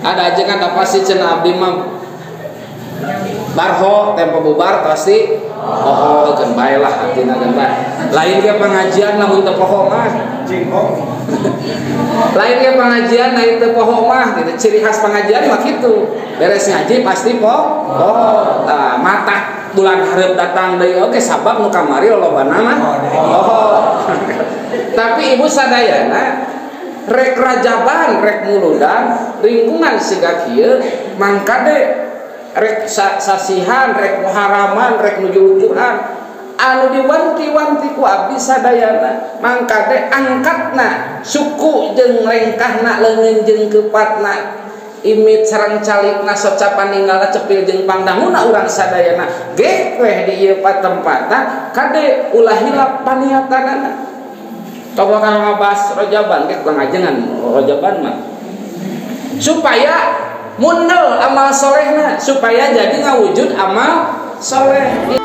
Ada aja kan da pasti cenah abdi mah barho tempo bubar pasti poho. Keun bae lah, hatina keun bae. Lain ge pengajian lamun teu poho mah, lain ge pengajian lain teu poho mah gitu. Ciri khas pengajian mah kitu, beres ngaji pasti poho. Tah, mata bulan hareup datang deui oke, sabab nu kamari lolobana mah poho. Tapi ibu sadayana, rek rajaban rek muludan, lingkungan siga kieu, mangkade rek sasihan, rek muharaman, rek nuju Quran anu diwanti-wanti ku abdi sadayana, mangkade angkatna suku jeung lengkahna, leungeun jeung keupatna, imit sareng calikna, soca paninggalna, cepil jeung pangdanguna, urang sadayana geh weh di ieu patempatan. Kade, ulah hilap paniatanana. Coba kalau ngabahas rojaban ge ngajengan rojaban mah supaya mundel amal solehna, supaya jadi ngawujud amal soleh.